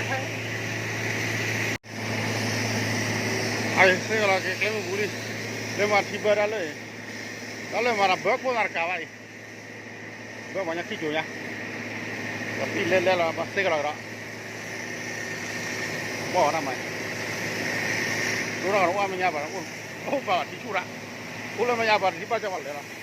အစ့ၢ်ကီးလီၤက့ၤကျဲမုၢ်ပူၤလံ, လၢမၤထံဘၢတၢ်လၢ, တၢ်လၢမၤတၢ်ဘၢခိၣ်သးတကးဘၣ်အံၤ, ဘၢပှၤညါခံကၠိၤညါ, ပှၤသံလဲၤလဲၤလီၤ ပှၤစ့ၢ်ကီးလီၤကဒီး, ဘီၣ်ဝဲဒၣ်မး, ဒိၣ်ထီၣ်ကဒီးအိၣ်အမဲာ်ညါဘၣ်, အိၣ်ဘၣ်ထံဆူၣ်ရၣ်, အိၣ်လၢမဲာ်ညါဘၣ်ထံဘၣ်ကၠီဘၣ်လဲၤလီၤ,